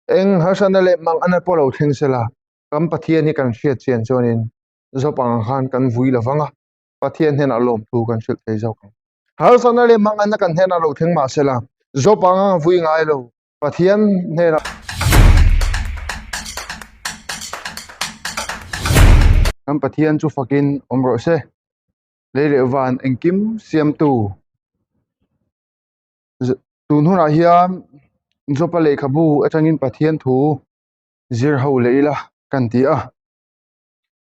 Eng harsatna leh manganna pawh lo thleng sela, kan Pathian hi kan hriat chian chuanin zawp ang khan kan vui lo vang a, Pathian hnenah lawmthu kan hrilh thei zawk ang. Harsatna leh manganna kan hnenah lo thleng mah sela, zawp ang a vui ngai lo, Pathian hnenah kan Pathian chu fakin awm rawh se. Lei leh van engkim siamtu tun hunah hian Jopa lehkhabu atangin Pathian thu zir ho leh ila kan ti a.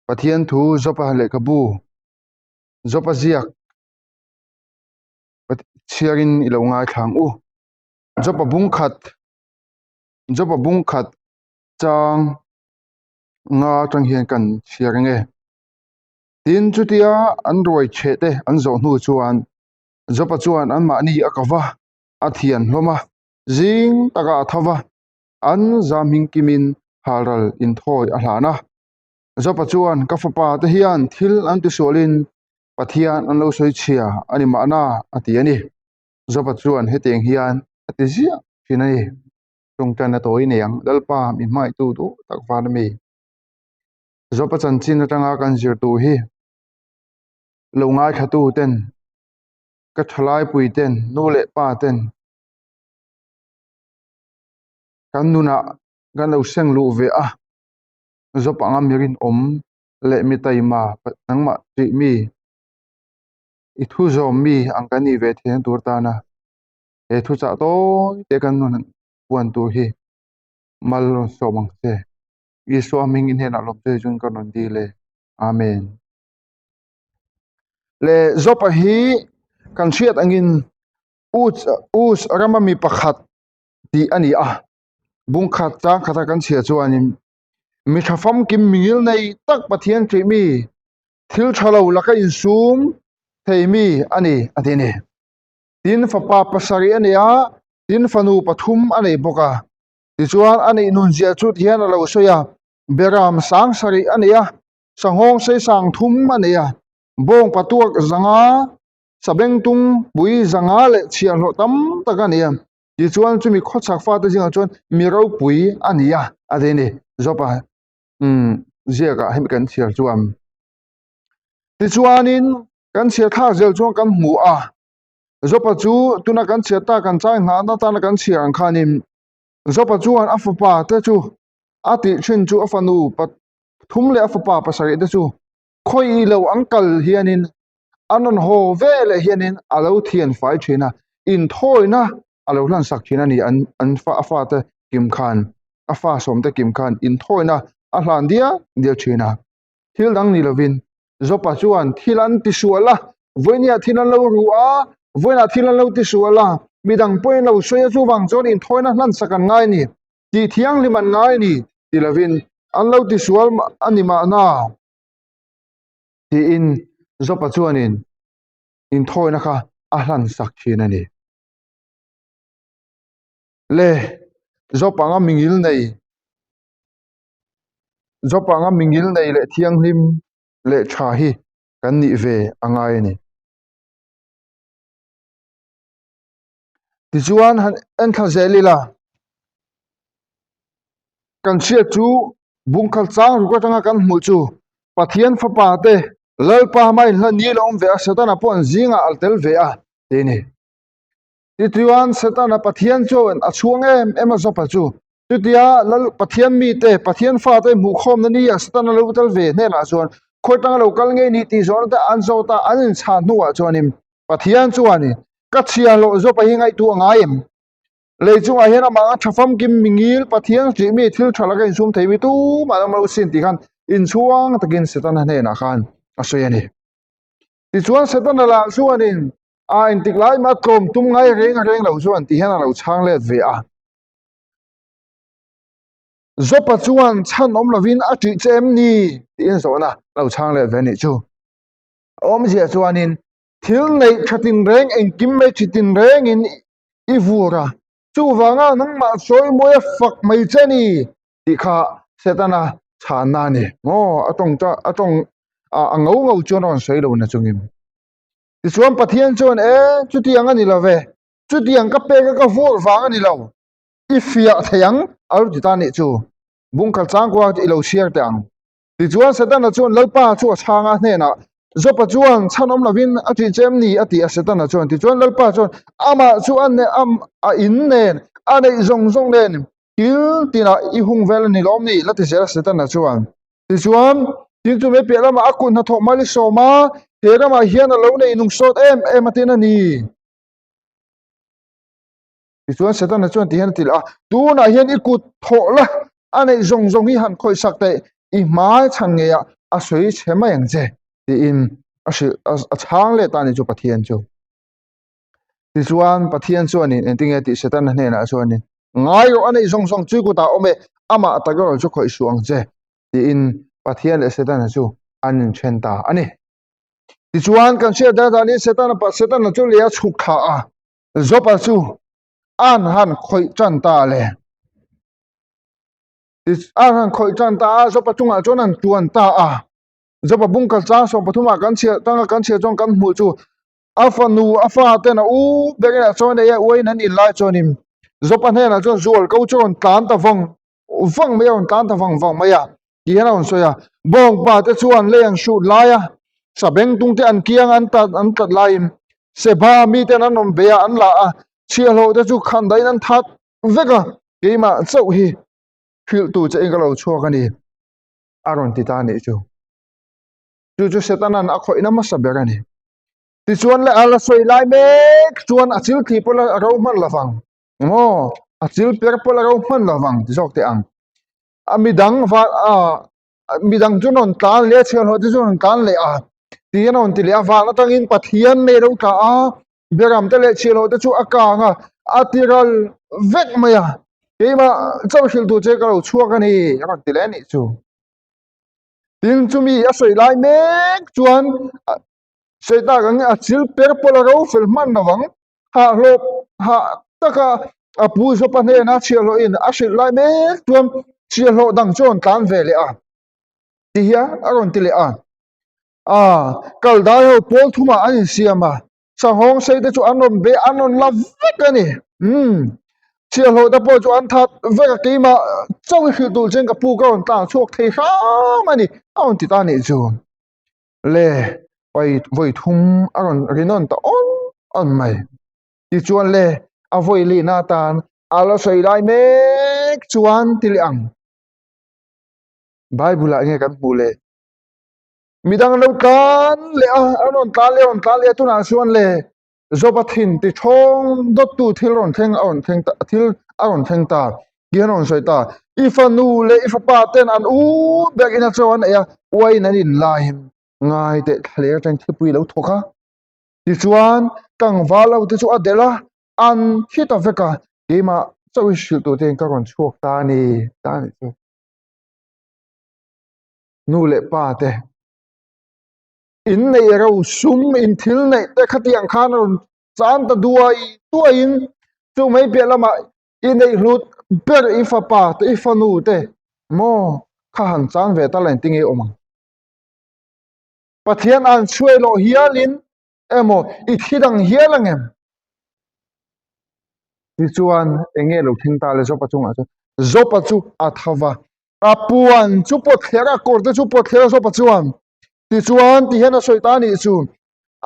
Pathian thu Jopa lehkhabu Jopa ziak chhiarin i lo ngaithla ang u. Jopa bung khat Jopa bung khat chang nga atang hian kan chhiar ang e. Tin chutia an ruai chheh te an zawh hnu chuan Jopa chuan anmahni a ko va, a thian hlawm a, zing takah a tho va, an zam hming kimin halral inthawi a hlan a. Jopa chuan, Ka fapa te hian thil an tisualin Pathian an lo sawi chhia a ni mahna, a ti a ni. Jopa chuan hetiang hian a ti ziah thin a ni. Tawngtaina tawi nei ang, Lalpa mi hmangaihtu duh tak van a mi. Jopa chanchin atanga kan zir tur hi lo ngaithlatu ten, ka thalaipui ten, nu leh pa ten kan nunah kan lo seng luh ve a, zawp anga mi rinawm leh mi taima nangmah tih mi i thu zawm mi ang kan nih ve theihna tur tana he thuchah tawi te kan nun puan tur hi mal rawn sawm ang che. Isua hming i hnenah lawm che chuan ka rawn dil e. Amen. Le Jopa hi kan hriat angin Us Us rama mi pakhat tih a ni a. Bungkhat chang khata kan chhia chuanin mi tha famkim mi ngil nei tak Pathian ṭih mi thil tha lo laka insum thei mi a ni a ti a ni. Tin fapa pasarih a nei a, tin fanu pathum a nei bawk a. Tichuan a neih nun zia chu tihian a lo sawi a, Beram sang sarih a nei a, sanghawng sei sang thum a nei a, bawng patuak zanga, sabengtung pui zanga leh chhiahhlawh tam tak a nei a. Tichuan chumi khawchhak fate zingah chuan mi ropui a ni a, a ti a ni. Jopa umm ziakah hemi kan chhiar chuan. Tichuanin kan chhiar thlak zel chuan kan hmu a, Jopa chu tuna kan chhiar tak kan chai nghahna atana kan chhiar ang khanin Jopa chuan a fapa te chu a tih thin chu a fanu pathum leh a fapa pasarih te chu khawi lo an kal hianin an rawn haw ve leh hianin a lo thian fai thin a, inthawina a lo hlan sak thin a ni an an fa a fate kim khan a fa sawmte kim khan inthawina a hlan dial dial thin a. Thil dang ni lovin Jopa chuan thil an tisual a, vawinia thil an lo ru a, vawiinah thil an lo tisual a, midang pawhin lo sawi a chuvang chuan inthawina hlan sak an ngai a ni. Tih thianghlim an ngai a ni ti lovin an lo tisual a ni mahna tiin Jopa chuanin inthawina kha a hlan sak thin a ni. Le Jopa anga mingil nei Jopa anga mingil nei leh thianghlim leh tha hi kan nih ve a ngai a ni. Tichuan han en thla zel ila, kan hriat chu bungkhal chang ruk atanga kan hmuh chu Pathian fapa te Lalpa hma inhlan ni lo awm ve a, Setana pawh an zingah a tel ve a ti a ni. Tichuan Setana Pathian chuan a chhuang em em a Jopa chu chutia Lal Pathian mite Pathian fate hmuhkhawmna nia Setana lo tel ve hnenah chuan khawi tanga lo kal ngei ni tih zawhna te an zawt a, an inchhan hnuah chuanin Pathian chuan ka chhia hlawh zawpa hi ngaihtuah a ngai em? Lei chungah hian amah anga tha famkim mingil Pathian hrih mi thil tha laka insum thei mi tumah an awm lo sin tih khan inchhuang takin Setana hnenah khan a sawi a ni. Tichuan Setana lah chuanin a intik lai mah tlawm tum ngai reng reng lo chuan ti hian a lo chhang let ve a. Jopa chuan chhan awm lovin a ṭih che em ni? tiin zawhna a lo chhang let ve a nih chu. A awmzia chuanin thil neih tha tinreng engkim mai thi tinrengin i vur a, chuvanga nangmah sawi mawi a fak mai che ni tih kha Setana chhanna a ni. Maw a tawng ta a tawng a ngo ngo chuan a rawn sawi lo na chungin. Tichuan Pathian chuan e chutiang a ni lo ve, chutiang ka pek a ka vur vang a ni lo, i fiah thei ang. A lo ti ta nih chu. Bungkhat changkua i lo chhiar teh ang. Tichuan Setana chuan Lalpa chu a chhang a hnenah, Jopa chuan chhan awm lovin a ṭih che em ni? a ti a. Setana chuan, Tichuan Lalpa chuan amah chu a a in nen, a neih zawng zawng nen kil tinah i hung vel a ni lawm ni? la ti zel a Setana chuan. Tichuan, tin chu mai piah lamah a kut hnathawh mal i sawm a, he ramah hian a lo nei nung sawt em em a tin a ni. Tichuan Setana chuan ti hian a ti leh a, Tunah hian i kut thawh la, a neih zawng zawng hi han khawih sak teh, i hmai chhan ngeiah a sawi chhe mai ang che, tiin a hrilh a chhang let a ni chu Pathian chu. Tichuan Pathian chuanin engtinge tih Setana hnenah chuanin, Ngai rawh a neih zawng zawng chu i kutah awm e, amah tak erawh chu khawih suh ang che, tiin Pathian leh Setana chu an inthen ta a ni. Tichuan kan hriat dan danin Setana Setana chu lei a chhuk thla a, Jopa chu an han khawih tan ta le. An han khawih tan ta a, Jopa chungah chuan an tuan ta a. Jopa bungkal chang 13 ah kan chhiah tanga kan chhiah chuan kan hmuh chu a fanu a fa ten a u ber inah chuan ei a uain an in lai chuanin Jopa hnenah chuan zual ko chu a rawn tlan ta vang vang mai a, a rawn tlan ta vang vang mai a. Ti hian a rawn sawi a, bawngpa te chuan lei an hrut lai a, sabengtung te an kiang an tat an tlat laiin Seba miten an rawn bei a, an la a, chhiahhlawh te chu khan dahin an that vek a, keimah chauh hi hrilh tur che in ka lo chhuak a ni, a rawn ti ta a nih chu. Chu chu Setanan a khawihna hmasa ber a ni. Tichuan le a la sawi lai mek chuan a chil thli pawh a ro hman lovang, maw a chil per pawh a ro hman lovang ti zawk teh ang. A midang va a midang chu rawn tlan leh a chhiarhlawh te chu rawn tlan leh a tiin a rawn ti leh a van atangin Pathian mei lo tla a beram te leh chhiarhlawh te chu a kang a a ti ral vek mai a keimah chauh hrilh tur che ka lo chhuak a ni a rawn ti leh a nih chu tin chumi a sawi lai mek chuan sawi tak ang a chil per pawlh a ro fel hman lovang hahhlawp hah taka a pu Jopa hnena chhiahhlawhin a hrilh lai mek chuan chhiahhlawh dang chu a rawn tlan ve leh a ti hian a rawn ti leh a a kaldai ho pawl thumah an insiam a sanghawng sei te chu an rawn be an rawn la vek a ni umm chhiahhlawh te pawh chu an that vek a keimah chauh i hrilh tur chuan ka pu ka rawn tlan chhuak thei hram a ni a rawn ti ta a nih chu. Le pai vawi thum a rawn rinawn ta awn awn mai. Tichuan le a vawi lihna atan a la sawi lai mek chuan ti leh ang. Bible ah nge kan hmuh le? Midang lo tlan leh a, an rawn tlan leh a rawn tlan leh a tunah chuan le Job-a thin ti thawng dawttu thil rawn thleng a rawn thleng ta thil a rawn thleng ta tih an rawn sawi ta. I fanu leh i fapa ten an u ber ina chaw an ei a, uaiin an inlaiin ngai teh thlaler atangin thilpui a lo thawk a. Tichuan tlangval ho te chu a delh a, an thi ta vek a, keimah chauh i hrilh tur tein ka rawn chhuak ta a ni ta a nih chu. Nu leh pa te. In neih ro sum in thil neih te khatiang khan a rawn chan ta duai duaiin chu mai piah lamah i neih hlut ber i fapa te i fanu te maw kha han chan ve ta la engtin nge awm ang. Pathian an chhuai loh hialin emaw i thi dang hial ang em? Tichuan eng nge lo thleng ta le Jopa chungah chuan Jopa chu a tho va A puan chu pawt thler a, kawr te chu pawt thler a Jopa chuan. Tichuan ti hian a sawi ta a nih chu.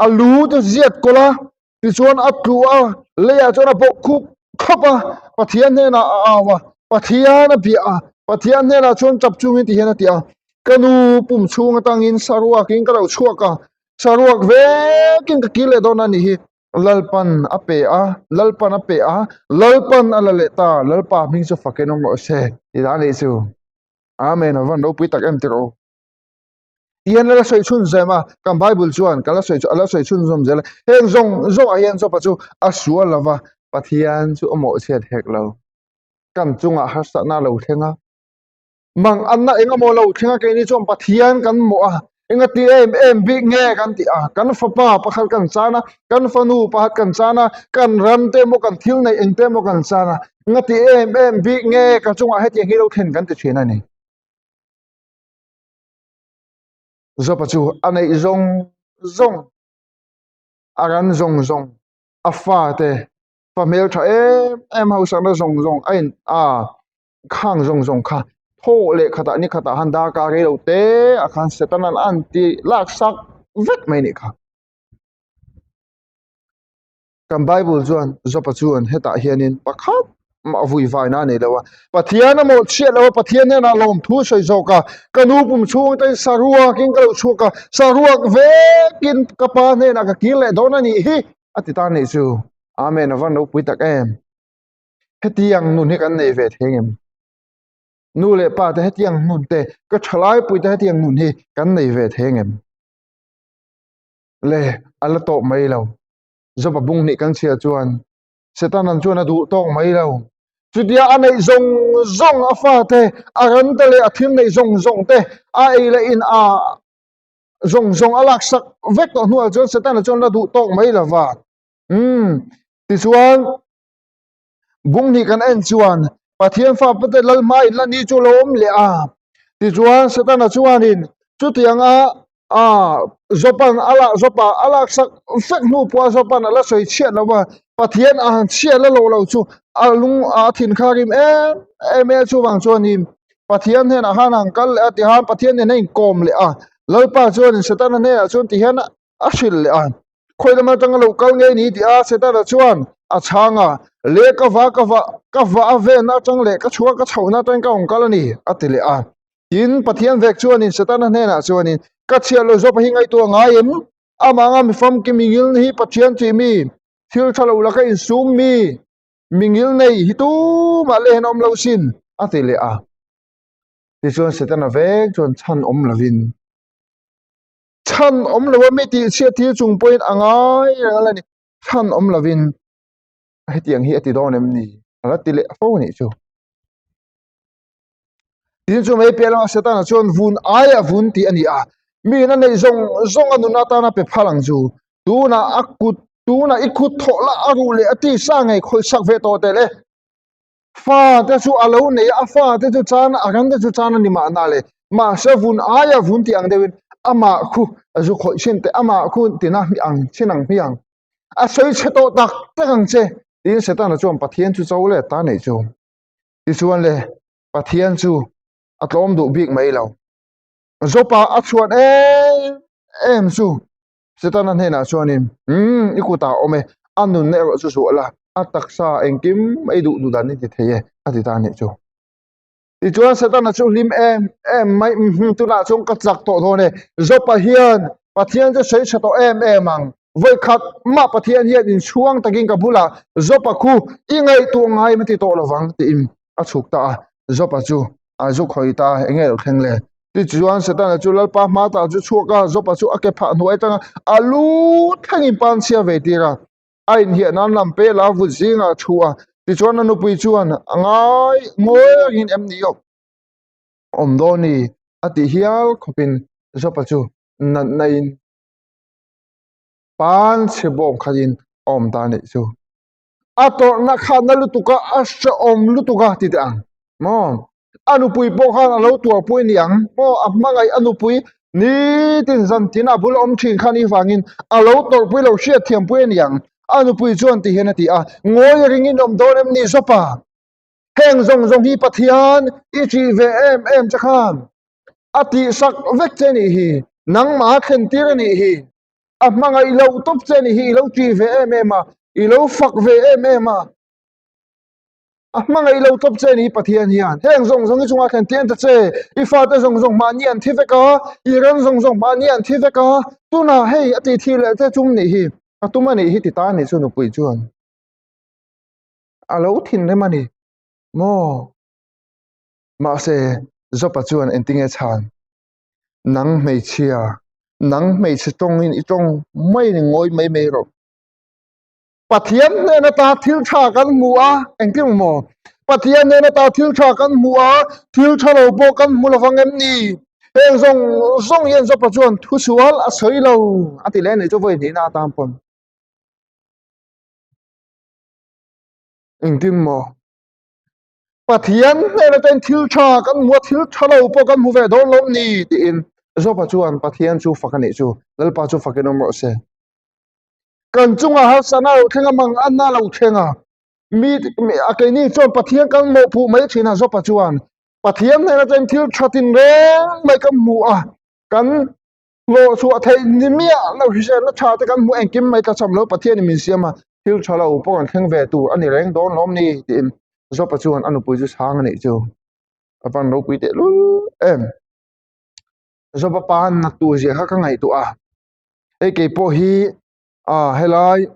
A lu te ziat kawlh a, tichuan a tlu a, leiah chuan a bawk khup khawp a, Pathian hnenah a au a, Pathian a biah a, Pathian hnenah chuan tap chungin ti hian a ti a, Ka nu pum chhung atangin saruakin ka lo chhuak a, saruak vekin ka kil leh dawn a nih hi. Lalpan a pe a, Lalpan a pe a, Lalpan a la leh ta, Lalpa hming chu fakin awm rawh se, tih dah a nih chu. Amen, a van ropui tak em tirh u. Tihian la sawi chhun zem a, kan Bible chuan kan la sawi a la sawi chhun zawm zel a, heng zawng zawngah hian Jopa chu a sual lo va, Pathian chu a mawhchhiat hek lo. Kan chungah harsatna a lo thleng a, Mang anna eng emaw lo thleng a keini chuan Pathian kan mawh a, engati em em bik nge kan ti a, kan fapa pakhat kan chan a, kan fanu pakhat kan chan a, kan ram te emaw kan thil neih eng te emaw kan chan a, engati em em bik nge ka chungah hetiang hi lo thlen kan ti thin a ni. Jopa chu a neih zawng zawng, a ran zawng zawng, a fate, fa hmeltha em em hausakna zawng zawng a in a. Khang zawng zawng kha thaw leh khatah ni khatah han darkar rei lo te ah khan Setanan a an ti lak sak vek mai nih kha. Kan Bible chuan Jopa chuan hetah hianin pakhat mah vui vaina a nei lo a, Pathian a mawhchhiat lo a, Pathian hnenah lawmthu a sawi zawk a, ka nu pum chhung atangin saruakin ka lo chhuak a, saruak vekin ka pa hnenah ka kir leh dawn a nih hi a ti ta a nih chu. Amen, a van ropui tak em. Hetiang nun hi kan nei ve thei ngem? Nu leh pa te hetiang nun te, ka thalai pui te hetiang nun hi kan nei ve thei ngem? Le, a la tawp mai lo. Joba bung hnih kan chhiar chuan Setanan chuan a duh tawk mai lo. Chutia a neih zawng zawng a fate, a ran te leh a thil neih zawng zawng te, a ei leh in a zawng zawng a laksak vek tawh hnuah chuan Setana chuan la duh tawk mai lo va. Umm, tichuan Bung hnih kan en chuan Pathian fa pate lal hma in la ni chu lo awm leh a. Tichuan Setana chuanin chutianga a Jopan a lak Jopa a laksak vek hnu pawha Jopan a la sawi chhiat lo va, Pathian a han chhiat la lo lo chu a lung a thin kha rim em em e. Chuvang chuanin Pathian hnenah khan a han kal leh a, tihan Pathian nen a inkawm leh a. Lalpa chuanin Setana hnenah chuan tihian a hrilh leh a. Khawi lam atanga lo kal ngei ni tih a Setana chuan a chhang a, Le ka va ka va ka va a venna atang leh ka chhuak ka chhohna atangin ka rawn kal a ni a ti leh a. Tin, Pathian vek chuanin Setana hnenah chuanin, Ka chhiat lo zawk hi ngaihtuah ngai em? Amah anga mi famki mi ngilna hi Pathian tih mi, thil tha lo laka insum mi, mi ngil nei hi tumah leh hian a awm lo sin a ti leh a. Tichuan Setana vek chuan chhan awm lovin, Chhan awm lo a mi tih chhiat thil chung pawhin a ngai reng a la ni. Chhan awm lovin hetiang hi a ti dawn em ni? A la ti leh fo a nih chu. Tin chu mai piah lamah Setana chuan vun aia vun tih a ni a, miin a neih zawng zawng a nun atana pe phal ang chu. Tunah a kut tunah i kut thawh lah a ruh leh a tisa ngei khawihsak ve tawh teh le. Fa te chu a lo nei a, a fa te chu chan a ran te chu chan a ni mahna le. Mahse vun aia vun tih ang deuhin amah khu a zu khawih chin teh, amah khu tina ang chin ang hmiang. A sawi chhe tawh tak tak ang che tiin Setana chuan Pathian chu cho let ta neih chu. Tichuan le Pathian chu a tlawm duh bik mai lo. Jopa a chhuan em em chu Setana hnenah chuanin, Umm, i kutah a awm e, a nunna erawh chu zuah la, a taksa engkim ei duh duh dan i ti thei e, a ti ta a nih chu. Tichuan Setana chu hlim em em mai, Umm, tunah chuan ka chak tawh dawn e, Jopa hian Pathian chu sawi tha tawh em em ang, vawikhat mah Pathian hian inchhuang takin ka bulah Jopa khu i ngaihtuah ngai em a ti tawh lovang, tiin a chhuk ta a, Jopa chu a zu khawi ta a, enge lo thleng le? Tichuan Setana chu Lalpa hma tah chu chhuak a, Jopa chu a ke phah hnuai atanga a lu thlengin panchhia ve tir a, a inhiah nan lam pel a vut zingah a thu a. Tichuan a nupui chuan a ngai ngawi rengin em ni awk awm dawn ni a tih hial khawpin Jopa chu natna in panchhe bawm khatin a awm ta a nih chu. A tawrhna kha na lutuk a, a hrehawm lutuk a ti teh ang maw? A nupui pawh khan a lo tuarpui ni ang maw? A hmangaih a nupui nitin zantin a bul awm thin kha ni vangin a lo tawrhpui lo hriatthiampui a ni ang. A nupui chuan ti hian a ti a, Ngawi ringin awm dawn em ni Jopa? Heng zawng zawng hi Pathian i ṭih ve em em che khan a tihsak vek che nih hi, nangmah thlen tir a nih hi. A hmangaih loh tawp che ni hi i lo ṭih ve em em a, i lo fak ve em em a. A hmangaih loh tawp che ni hi Pathian hian heng zawng zawng hi chungah thlen tiang ta che, i fate zawng zawng mahni an thi vek a, i ran zawng zawng mahni an thi vek a, tunah hei a tih thih leh che chum nih hi a tum a nih hi ti ta nih chu nupui chuan a lo thinrim a ni maw? Mahse Jopa chuan engtinge chhan? Nang hmeichhia, nang hmeichhe tawngin i tawng mai ni ngawi mai mai rawh. Pathian hnen ata thil tha kan hmu a, engtin maw? Pathian hnen ata thil tha kan hmu a, thil tha lo pawh kan hmu lovang em ni? Heng zawng zawng hian Jopa chuan thu sual a sawi lo a ti leh a nih chu vawi hnihna atan pawn. Engtin maw? Pathian hnen atangin thil tha kan hmu a, thil tha lo pawh kan hmu ve dawn lawm ni tiin Jopa chuan Pathian chu fak a nih chu, Lalpa chu fakin awm rawh se. Kan chungah harsatna a lo thleng a, manganna a lo thleng a. Mi a keini chuan Pathian kan mawhphuh mai thin a Jopa chuan Pathian hnena chuan thil tha tinreng mai kan hmu a, kan hlawh chhuah theih ni miah lo hriselna tha te kan hmu engkim mai tlachham lo Pathianin min siam a, thil tha lo pawh kan thleng ve tur a ni reng dawn lawm ni tiin Jopa chuan a nupui chu chhang a nih chu a van ropui teh lul em. Jopa pa nat tur zia kha ka ngaihtuah a, hei keipawh hi ah helai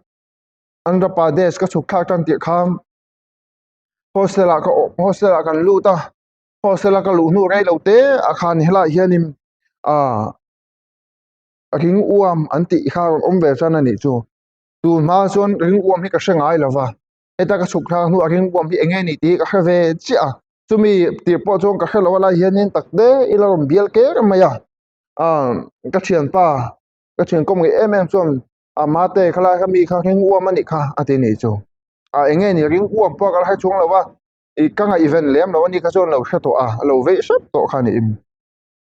Andhra Pradesh ka chhuk thlak tan tirh khan hostel ah ka hostel ah kan lut a hostel a ka luh hnu rei lo te ah khan helaiah hianin ah ring uam an tih kha a rawn awm ve tan a nih chu tun hma chuan ring uam hi ka hre ngai lo va heta ka chhuk thlak hnuah ring uam hi eng nge ni tih hi ka hre ve chiah a chumi tirh pawh chuan ka hre lo a lai hianin tak te ila rawn bial ker mai a ah ka thianpa ka thian kawm ngei em em chuan a mate khalai kha mi kha ring uam a nih kha a ti nih chu a eng nge ni ring uam pawh ka la hre chhung lo va ih ka ngaihven lem lo a ni kha chuan lo hre tawh a a lo veih hrep tawh kha a ni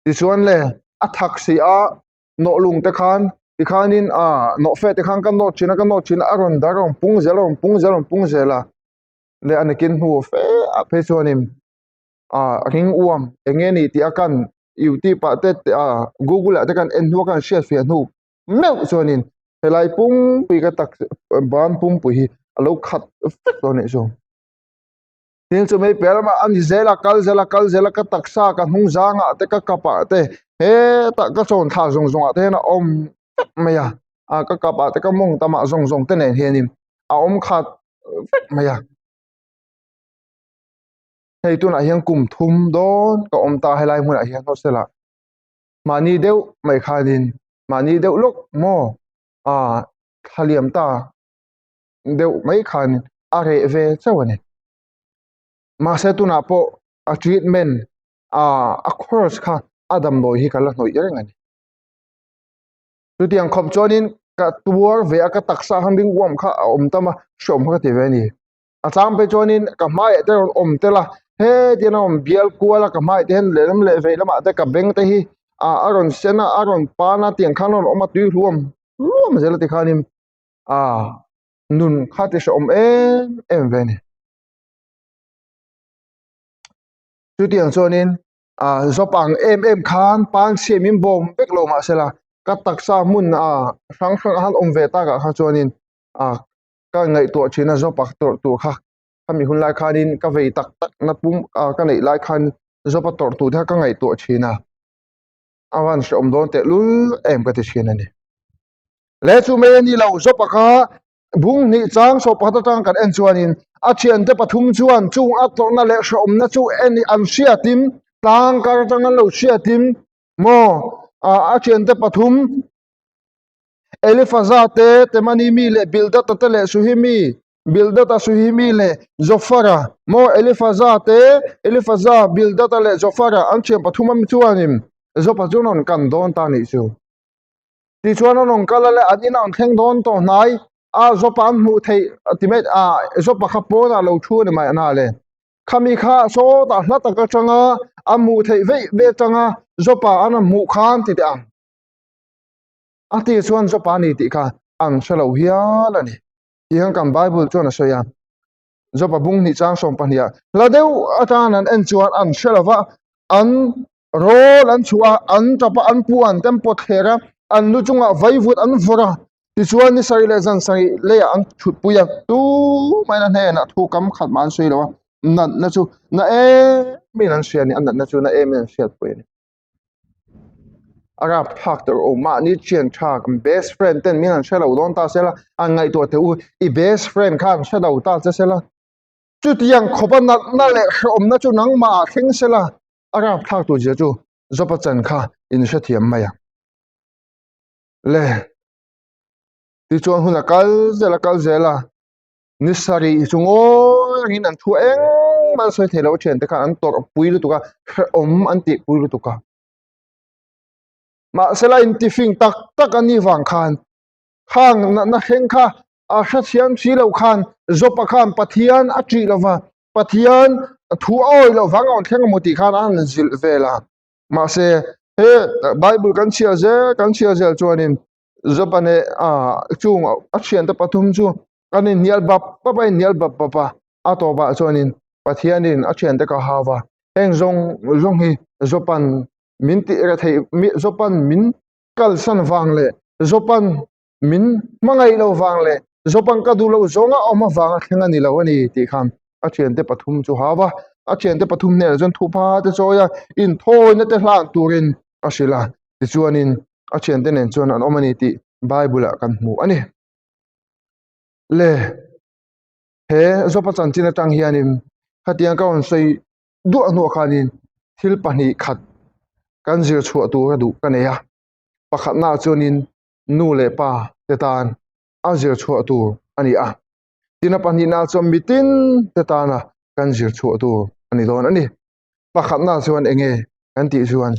tichuan le a thak si a nawh lung te khan tikhanin a nawh fe te khan ka nawt thin a ka nawt thin a a rawn dar a rawn pung zel a rawn pung zel a rawn pung zel a le a nakin hnu fe ah phei chuanin a ring uam eng nge ni tih a kan youtube ah te ah google ah te kan en hnu a kan hriat fiah hnu meuh chuanin helai pumpui ka tak ban pumpui hi a lo khat vek tawh a nih chu. Tin chu mai piah lamah a ni zel a kal zel a kal zel a ka taksa ka hnung zangah te ka kapah te hetah ka chawn thla zawng zawngah te hian a awm vek mai a ah ka kapah te ka mawng tamah zawng zawng te nen hianin a awm khat vek mai a. Hei tunah hian kum thum dawn ka awm ta helai hmunah hian hostel ah mahni deuh mai khanin mahni deuh lawk maw ah thla liam ta deuh mai khan a reh ve chauh a ni. Mahse tunah pawh a treatment ah a course kha a damdawi hi ka la hnawih reng a ni. Chutiang khawp chuanin ka tuar ve a ka taksa khan ring uam kha a awm tam a hreawm kha ka ti ve a ni. A chang phei chuanin ka hmaiah te rawn awm tel a hetiang a rawn bial kual a ka hmaiah te hian lehlam leh vei lamah te ka beng te hi ah a rawn sen a a rawn pan a tiang khan a rawn awm a tui hluam hluam zel a tikhanin ah nun kha ti hrehawm em em ve a ni. Chutiang chuanin ah zawp ang em em khan pan siam in bawm vek lo mahsela ka taksa hmun ah hrang hrang a han awm ve takah kha chuanin ah ka ngaihtuah thin a zawpa tawrh tur kha khami hun lai khanin ka vei tak tak na pum ah ka neih lai khan zawpa tawrh tur te kha ka ngaihtuah thin a a van hrehawm dawn teh lul em ka ti thin a ni. Le chu mai a ni lo zawpa kha bung hnih chang sawh pakhat atang kan en chuanin a thiante pathum chuan chung a tawrhna leh hrehawmna chu en an hriatin tlang kar atang an lo hriatin maw ah a thiante pathum Elifaza te, Temani mi leh Bildada te leh Suhimi, Bildada, Suhimi leh Zofara, maw Elifaza te, Elifaza, Bildada leh Zofara an thian pathum ami chuanin Zopa chu an rawn kan dawn ta nih chu. Tichuan an rawn kal a le an inah an thleng dawn tawh hnai a, Zopa an hmuh theih ti mai a, Zopa kha pawnah lo thu a ni mai ana le. Khami kha sawtah hla tak atanga a hmuh theih veih ve atanga Zopa an rawn hmuh khan ti teh ang. A tih chuan Jopa a ni tih kha an hre lo hial a ni. Tih hian kan Bible chuan a sawi a. Jopa bung hnih chang sawm pahniha hla deuh atang an en chuan an hre lo va, an rawl an chhuah a, an tap a, an puan te an pawt thler a, an lu chungah vaivut an vawrh a, tichuan ni sarih leh zan sarih leiah an thutpui a, tumah in a hnenah thu kam khat mah an sawi lo a, natna chu na em in an hria a ni, a natna chu na em in an hriatpui a ni. A rap thlak tawh rawh mahni thian tha kan best friend ten min an hre lo dawn ta sela an ngaihtuah teh u i best friend kha an hre lo ta che sela chutiang khawp a natna leh hrehawmna chu nangmah ah thleng sela a rap thlak tur zia chu Jopa chan kha in hrethiam mai ang le tichuan hun a kal zel a kal zel a Ni sarih chu ngawi rengin an thu engmah an sawi thei lo a thiante khan an tawrh pui lutuk a, hrehawm an tih pui lutuk a. Mahsela intifing tak tak a nih vang khan khang natna thleng kha a hrethiam si lo khan Jopa khan Pathian a ṭih lo va, Pathian thu a awih loh vang a rawn thleng emaw tih khan a han zilh vel a. Mahse he Bible kan chhiar zel kan chhiar zel chuanin Jopa neh chung a thiante pathum chu. An inhnial bap bap a, inhnial bap bap a, a tawpah chuanin Pathianin a thiante ka hau va, heng zawng zawng hi Jopan min tih reh theih, Jopan min kalsan vang leh Jopan min hmangaih lo vang leh Jopan ka duh loh zawnga awm avanga thleng a ni lo a ni tih khan a thiante pathum chu hau va, a thiante pathum hnenah chuan thupa te chawi a, inthawina te hlan turin a hrilh a, tichuanin a thiante nen chuan an awm a ni tih Bible-ah kan hmu a ni. Le he Jopa chanchin atang hianin khatiang ka rawn sawi duah hnuah khanin thil pahnih khat kan zir chhuah tur a duh ka nei a, pakhatnaah chuanin nu leh pa te tan a zir chhuah tur a ni a, tin a pahnihnaah chuan mitin te tana kan zir chhuah tur a ni dawn a ni. Pakhatnaah chuan eng nge kan tih chuan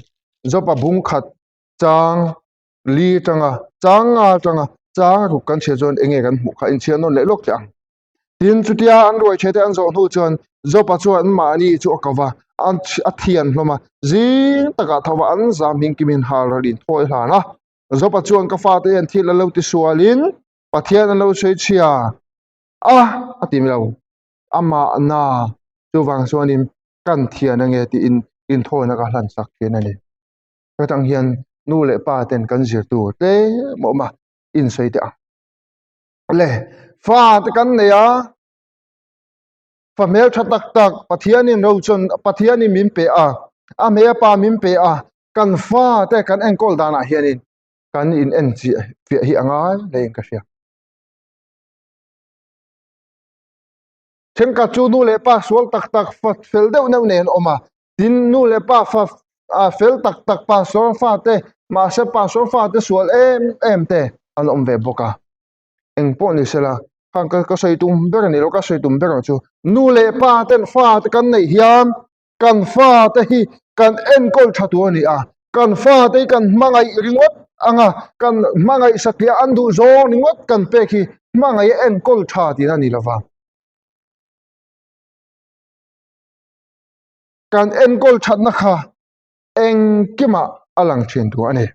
Jopa bung khat chang li atanga chang nga atanga chang ruk kan chhiar chuan eng nge kan hmuh kha inchhiar nawn leh lawk teh ang. Tin, chutia an ruai chhe te an zawh hnu chuan Jopa chuan anmahni chu a ko va, a thian hlawm a, zing takah tho va an zam hming kimin hal ral in thawi hlan a. Jopa chuan ka fate hian thil an lo ti sualin Pathian an lo sawi chhia a, a ti lo. Amah na chuvang chuanin kan thian ange tiin inthawina ka hlan sak thin a ni. Hetang hian nu leh pa ten kan zir tur tlem a awm a, insawi teh ang. Le, fa te kan nei a, fa hmel tha tak tak Pathianin ro chuan Pathianin min pe a, a hmel pa min pe a, kan fa te kan enkawl danah hianin kan in en chiah fiah hi a ngai hlein ka hria. Thenkhat chu nu leh pa sual tak tak fa fel deuh deuh nen an awm a, tin nu leh pa fa ah fel tak tak pastor fate mahse pastor fate sual em em te an awm ve bawk a eng pawh ni sela khang ka ka sawi tum ber a ni lo ka sawi tum ber ang chu nu leh pa ten fate kan neih hian kan fate hi kan enkawl tha tur a ni a kan fate hi kan hmangaih ringawt anga kan hmangaih satliah an duh zawng ringawt kan pek hi hmangaih a enkawl tha tihna a ni lova. Kan enkawl thatna kha engkimah a lang thin tur a ni.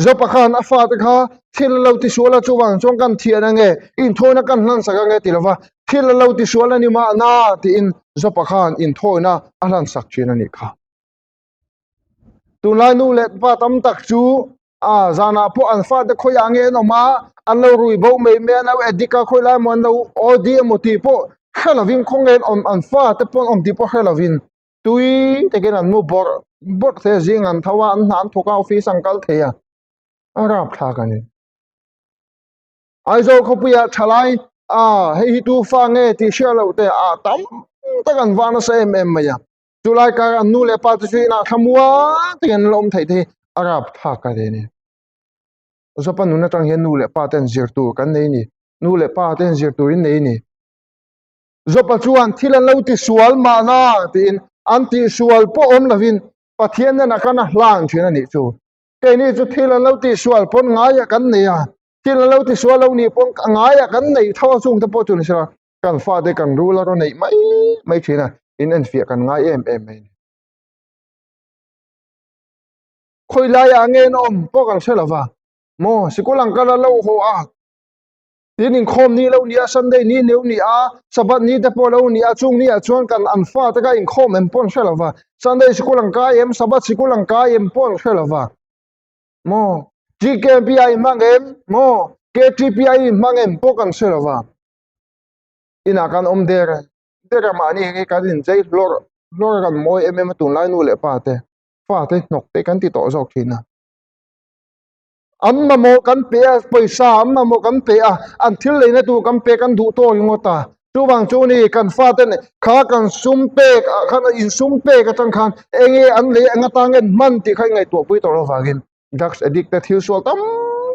Zopa khan a fate kha thil a lo tisual a, chuvang chuan kan thian ange, inthawina kan hlansak ange ti lova, thil a lo tisual a ni mahna tiin Zopa khan inthawina a hlansak thin a nih kha. Tunlai nu leh pa tam tak chu a zanah pawh an fate khawiah nge an awm a, an lo rui bo mai mai a, an lo addict a, khawilai emaw an lo OD emaw tih pawh hre lovin khawnge an awm, an fate pawh an awm tih pawh hre lovin tui takin an mu bawrh bawrh thei a, zing an tho a, an hna an thawk a, office an kal thei a, a rapthlak a ni. Aizawl khawpuiah thalai a hei hi tu fa nge tih hriat loh te ah tam tak an va nasa em em mai a. Chulai kar an nu leh pa te chu inah thlamuang takin an la awm theih te hi a rapthlak ka ti a ni. Zopa nun atang hian nu leh pa ten zir tur kan nei a ni. Nu leh pa ten zir tur in nei a ni. Zopa chuan thil an lo tisual mahna tiin an tihsual pawh awm lovin Pathian hnenah khan a hlan thin a nih chu. Keini chu thil an lo tihsual pawn ngaiah kan nei a, thil an lo tisual lo nih pawn ngaiah kan neih tho a chungte pawh chu ni sela Kan fate kan rul a rawn neih mai mai thin a, in enfiah kan ngai em em mai a ni. Khawi laiah nge an awm pawh kan hre lo va, maw sikul ang kal a lo haw a, tin inkhawm ni lo ni a, Sunday ni lo ni a, Sabbath ni te pawh lo ni a, chung ni ah chuan kan an fate kha inkhawm em pawh an hre lo va, Sunday sikul ang kai em, Sabbath sikul ang kai em pawh an hre lo va, maw GKMP a inhmang em, maw KTP a inhmang em pawh kan hre lo va. Inah kan awm der a, der a mahni hi kan inchei hlawr hlawr a kan mawi em em a tunlai nu leh pa te fa te hnawk te kan ti tawh zawk thin a. An mamawh kan pe a, pawisa an mamawh kan pe a, an thil leina tur kan pe kan duh tawk ringawt a, chuvang chu ni kan fa te kha kan sum pek ah khan insum pek atang khan enge an lei eng atang nge an hman tih kha i ngaihtuah pui tawh lovangin drugs addict te thil sual tam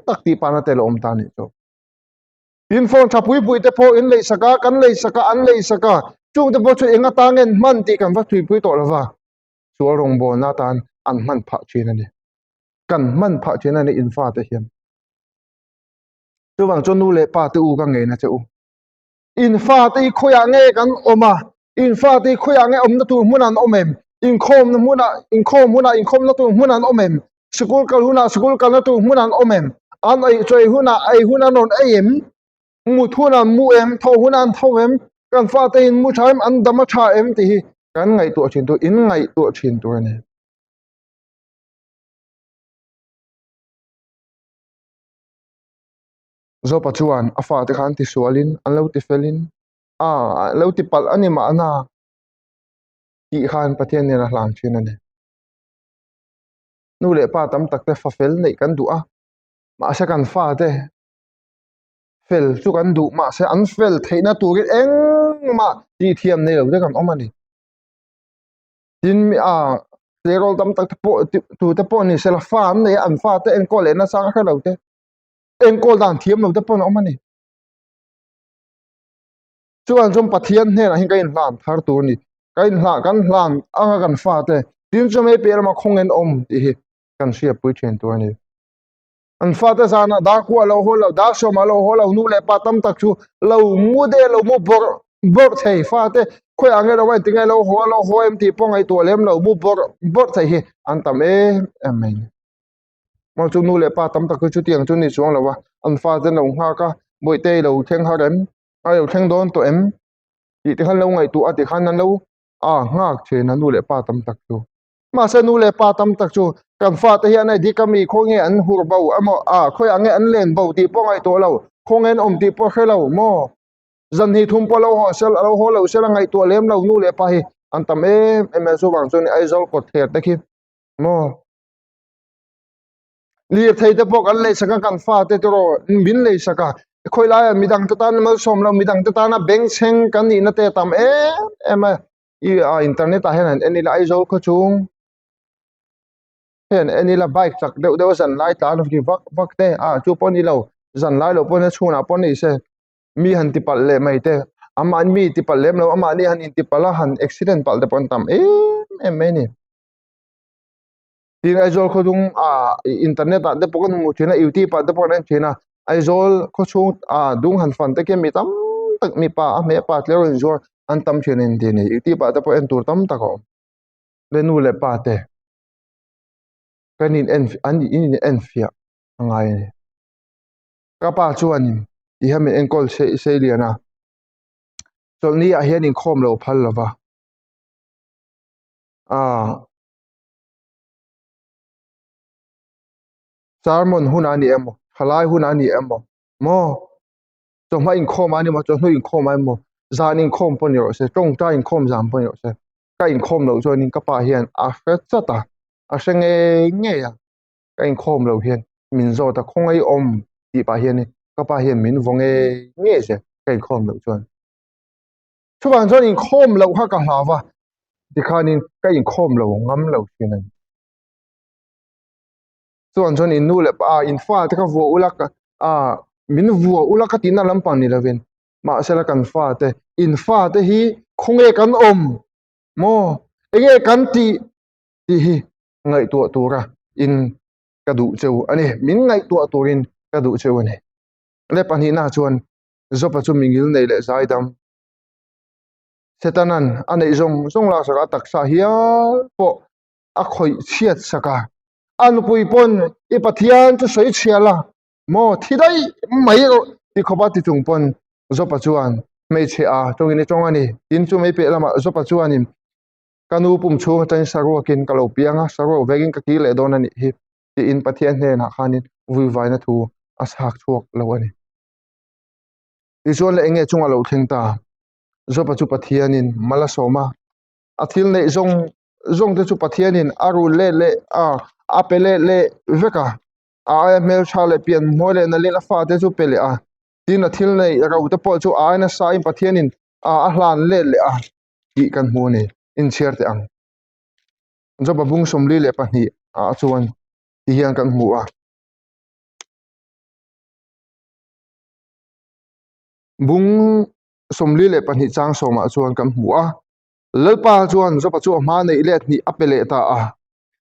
tak tih pahna te lo awm ta a nih chu. Tin phone tha pui pui te pawh in lei sak a, kan lei sak a, an lei sak a, chung te pawh chu eng atang nge an hman tih kan va thui pui tawh lo va, sual rawngbawlna atan an hman phah thin a ni. Kan hman phah thin a ni in fate hian. Chuvang chuan nu leh pa te u ka ngeina che u. In fate hi khawiah nge kan awm a, in fate hi khawiah nge awmna tur hmun an awm em? Inkhawmna hmunah, inkhawm hunah inkhawmna tur hmun an awm em? Sikul kal hunah sikul kalna tur hmun an awm em? An ei chawi hunah ei hun an rawn ei em? Mut hun an mu em, tho hun an tho em, kan fate in mu tha em, an dam a tha em tih hi kan ngaihtuah thin tur, in ngaihtuah thin tur a ni. Zopa chuan a fate kha an tisualin, an lo tifelin, a lo tipalh a ni mahna tih khan Pathian nen a hlan thin a ni. Nu leh pa tam tak te fa fel neih kan duh a, mahse kan fate fel chu kan duh mahse an fel theihna turin engmah tih thiam nei lo te kan awm a ni. Tin a tleirawl tam tak te pawh tu te pawh ni sela fa an nei a an fa te enkawl leh nasa hre lo te enkawl dan thiam lo te pawh an awm a ni. Chuan chuan Pathian hnenah hian ka inhlan thar tur a ni. Ka inhlan kan hlan anga kan fa te tin chu mai piah lama khawngaih an awm tih hi kan hriatpui thin tur a ni. An fate zanah dar kua lo haw lo, dar sawmah lo haw lo, nu leh pa tam tak chu lo mu de lo mu bawrh bawrh thei fate khawiah nge lo en tinge lo haw lo haw em tih pawh ngaihtuah lem lo mu bawrh bawrh thei hi an tam em em mai ni. Maw chu nu leh pa tam tak chu chutiang chu ni chuang lo a, an fate an lo nghak a, bawihte i lo thleng har em, a lo thleng dawn tawh em tih te khan lo ngaihtuah a tikhan an lo a nghak thin a nu leh pa tam tak chu. Mahse nu leh pa tam tak chu kan fate hian hei dik ami khawnge an hur bo emaw a khawiah nge an len bo tih pawh ngaihtuah lo, khawnge an awm tih pawh hre lo maw? Zan hi thum pawh lo haw sel a lo haw lo sel a ngaihtuah lem lo nu leh pa hi an tam em em a chuvang chuan Aizawl kawt thler te khi maw? Lirthei te pawh kan leisak a kan fate te erawh min leisak a khawi laiah midang te tan malsawm lo midang te tana bengchheng kan nihna te a tam em em a. I a internet ah hian han en ila Aizawl khaw chung hian en ila bike chak deuh deuh a zan lai tlan ri vak vak te a chu pawh ni lo zan lai loh pawh chhunah pawh ni se mi han ti palh leh mai te amah mi ti palh lem lo amahni han inti palh a han accident palh te pawh an tam em em mai a ni. Tin Aizawl khaw chung ah internet ah te pawh kan hmu thin a youtube ah te pawh kan en thin a Aizawl khaw chhung ah dung han fan te khian mi tam tak mipa a hmeh pa tleu inzuar an tam thin a inti a ni youtube ah te pawh en tur tam tak a awm le nu leh pa te kan in en an in en fiah a ngai a ni ka pa chuanin ti hian min enkawl sei sei lian a chawlhni ah hian inkhawm lo phal lo va ah. Sermon hun a ni emaw thalai hun a ni emaw maw chawhma inkhawm a ni maw chawhnu inkhawm a ni maw zan inkhawm pawh ni rawh se tawngtai inkhawm zan pawh ni rawh se ka inkhawm loh chuanin ka pa hian a hre chat a a hre ngei ngei a ka inkhawm loh hian min zawt a khawngaih awm tih pah hian ka pa hian min vaw ngei ngei zel ka inkhawm loh chuan. Chuvang chuan inkhawm loh kha ka hlau va, tikhanin ka inkhawm lo ngam lo thin a ni. Chuvang chuan in nu leh pa, in fate kha vuah ula ka ah min vuah ula ka tihna lampang ni lovin mahsela kan fate, in fate hi khawnge kan awm maw? Enge kan tih tih hi ngaihtuah tura in ka duh cheu a ni. Min ngaihtuah turin ka duh cheu a ni. Leh pahnihna chuan Zopa chu mingil nei leh zaidam. Setanan a neih zawng zawng laksak a taksa hial pawh a khawih chhiat sak a. A nupui pawn i Pathian chu sawi chhia la maw thi daih mai rawh ti khawp a ti chung pawn Zopa chuan hmeichhe a tawngin i tawng a ni. Tin chu mei piah lamah Zopa chuanin ka nu pum chhung atangin saruakin ka lo piang a, saruak vekin ka kir leh dawn a nih hi tiin Pathian hnenah khanin vuivaina thu a chhak chhuak lo a ni. Tichuan le enge chunga lo thleng ta? Joba chu Pathianin mal a sawm a, a thil neih zawng zawng te chu Pathianin a rul let leh a, a pe let leh vek a. A aia hmeltha leh pian hmuai leh nalhin a fate chu pe leh a. Tin, a thil neih ro te pawh chu a aia nasa in Pathianin a a hlan let leh a tih kan hmu a ni. Inchhiar teh ang. Joba bung 42 ah chuan ti hian kan hmu a. Bung 42 chang sawmah chuan kan hmu a, Lalpa chuan Joba chu a hma neih let hnih a pe leh ta a.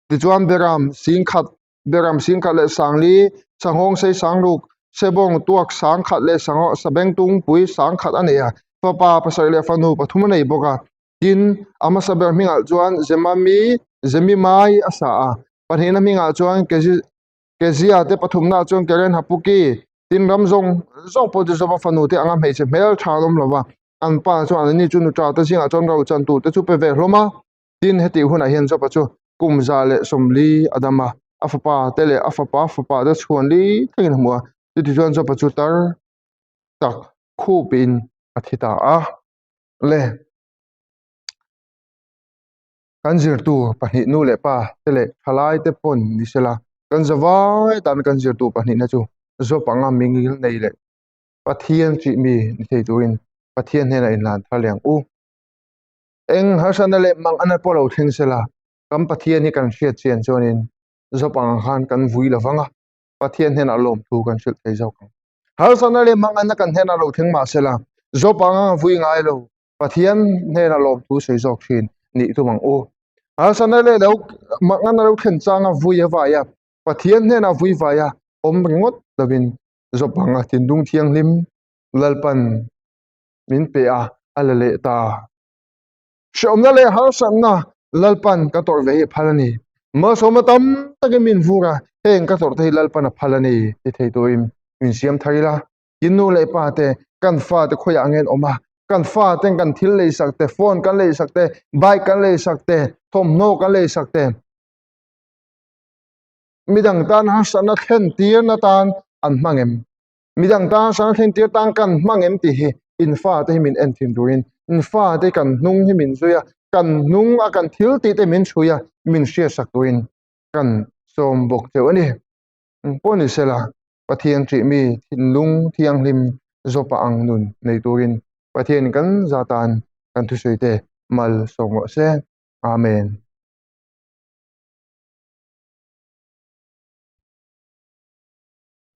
Tichuan Beram singkhat, Beram singkhat leh sangli, Sanghawng sei sangruk, Sebawng tuak sangkhat leh Sangaw sabengtungpui sangkhat a nei a, fapa pasarih leh fanu pathum a nei bawk a. Tin, a hmasa ber hmingah chuan Zemami, Zemimai a sa a, pahnihna hmingah chuan Kezia te pathumnaah chuan Keren Hapuki. Tin, ram zawng zawng pawh chu Joba fanu te anga hmeichhe hmel tha an awm lo va, an pa chuan anni chu nuṭa te zingah chuan ro chan tur te chu pe ve hlawm a. Tin, hetih hunah hian Joba chu kum 140 a dam a, a fapa te leh a fapa fapa te chhuan li thlengin a hmu a. Chutichuan Joba chu tar tak khupin a thi ta a. Le. Kan zirtu pahnih nu leh pa te leh thalai te pawn ni sela, kan zavai tan kan zirtu pahnihna chu Job anga mingil nei leh Pathian chih mi ni thei turin Pathian hnenah inhlan thar leh ang u. Eng harsatna leh manganna pawh lo thleng sela, kan Pathian hi kan hriat chian chuanin Job ang khan kan vui lo vang a, Pathian hnenah lawmthu kan hrilh thei zawk ang. Harsatna leh manganna kan hnenah lo thleng mah sela, Job anga vui ngai lo Pathian hnena lawmthu sawi zawk thin nih tum ang u. Harsatna leh lo manganna lo thlen changa vui a vai a, Pathian hnena vui vai a awm ringawt lovin Job anga thinlung thianghlim Lalpan min pe a, a la leh ta. Hrehawmna leh harsatna Lalpan ka tawrh ve hi a phal a ni. Malsawmna tam takin min vur a, heng ka tawrh te hi Lalpan a phal a ni ti thei turin min siam thar ila. Tin nu leh pa te, kan fa te khawiah nge an awm a, kan fa ten kan thil lei sak te, phone kan lei sak te, bike kan lei sak te, thawmhnaw kan lei sak te, midang tan harsatna thlen tirna tan an hmang em? Midang tan harsatna thlen tir tan kan hmang em tih hi in fa te hi min en thin turin in fa te kan hnung hi min zui a, kan hnung a kan thil tih te min chhui a, min hriatsak turin kan sawm bawk cheu a ni. Engpawh ni sela, Pathian ṭih mi thinlung thianghlim zawpa ang nun nei turin Pathianin kan za tan kan thusawi te mal sawm rawh se. Amen.